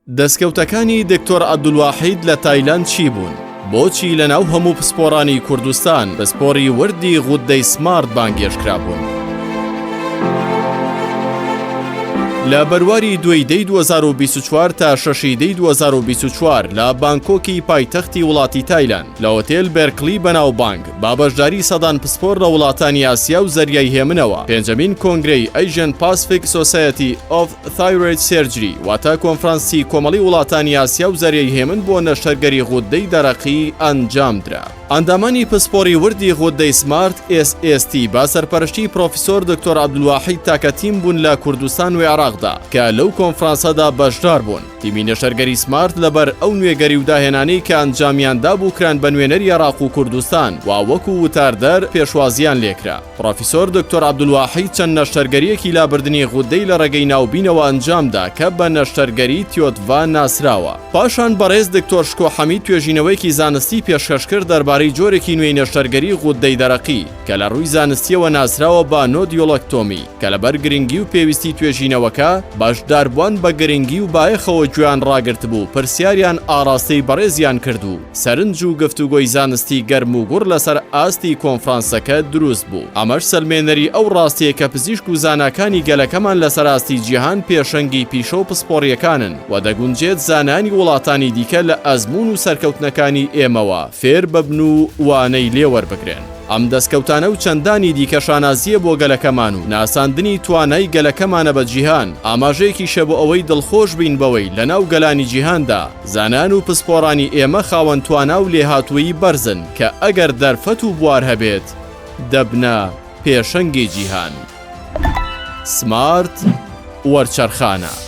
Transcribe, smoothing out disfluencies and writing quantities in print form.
دەستکەوتەکانی دکتۆر عەبدولواحید لە تایلاند چی بوون؟ بۆچی لەناو هەموو پسپۆڕانی کوردستان پسپۆڕی وردی غوددەی سمارت بانگێشتکرابوون؟ لە بەرواری دوێی دەی 2024 تا شەشی دەی 2024 لە بانکۆکی پایتەختی وڵاتی تایلاند لە هۆتێل بێرکلی بەناوبانگ بە بەشداری سەدان پسپۆر لە وڵاتانی ئاسیا و زەریای هێمنەوە پێنجەمین کۆنگرەی Asian Pacific Society of Thyroid Surgery واتە کۆنفرانسی کۆمەڵی وڵاتانی ئاسیا و زەریای هێمن بۆ نەشتەرگەری غوددەی دەرەقی ئەنجامدرا. ئەندامانی پسپۆڕی وردی غوددەی سمارت، SST، بە سەرپەرشتی پرۆفیسۆر دکتۆر عەبدولواحید تاکە تیم بوون لە کوردستان و عێراقدا کە لەو کۆنفرانسەدا بەشدار بوون. تیمی نەشتەرگەری سمارت لەبەر ئەو نوێگەری و داهێنانەی کە ئەنجامیان دابوو کران بە نوێنەری عێراق و کوردستان و وەکو وتاردەر پێشوازییان لێکرا. پڕۆفیسۆر دکتۆر عەبدولواحید چەند نەشتەرگەرییەکی لابردنی غوددەی لە ڕێگەی ناوبینەوە ئەنجامدا کە بە نەشتەرگەری تیۆتڤا ناسراوە. پاشان بەڕێز دکتۆر شکۆ حەمید توێژینەوەیەکی زانستی پێشکەش کرد دەربارەی جۆرێکی نوێی نەشتەرگەری غوددەی دەرەقی کە لە ڕووی زانستییەوە ناسراوە بە nodulektomy کە لەبەر گرنگی و پێویستی توێژینەوەکە بەشداربووان بە گرنگی و بایەخەوە گوێیان ڕاگرتبوو پرسیاریان ئاڕاستەی بەڕێزیان کرد و سەرنج و گفتوگۆی زانستی گەرم و گوڕ لەسەر ئاستی کۆنفرانسەکە دروست بوو، ئەمەش سەلمێنەری ئەو ڕاستییە کە پزیشک و زاناکانی گەلەکەمان لەسەر ئاستی جیهان پێشەنگی پیشە و پسپۆڕییەکانن و دەگونجێت زانایانی وڵاتانی دیکە لە ئەزموون و سەرکەوتنەکانی ئێمەوە فێر ببن و وانەی لێ وەربگرن. ئەم دەستکەوتانە و چەندانی دیکە شانازییە بۆ گەلەکەمان و ناساندنی توانای گەلەکەمانە بە جیهان، ئاماژەیەکیشە بۆ ئەوەی دڵخۆش بین بەوەی لەناو گەلانی جیهاندا، زانایان و پسپۆڕانی ئێمە خاوەن توانا و لێهاتوویی بەرزن کە ئەگەر دەرفەت و بوار هەبێت دەبنە پێشەنگی جیهان. سمارت وەرچەرخانە.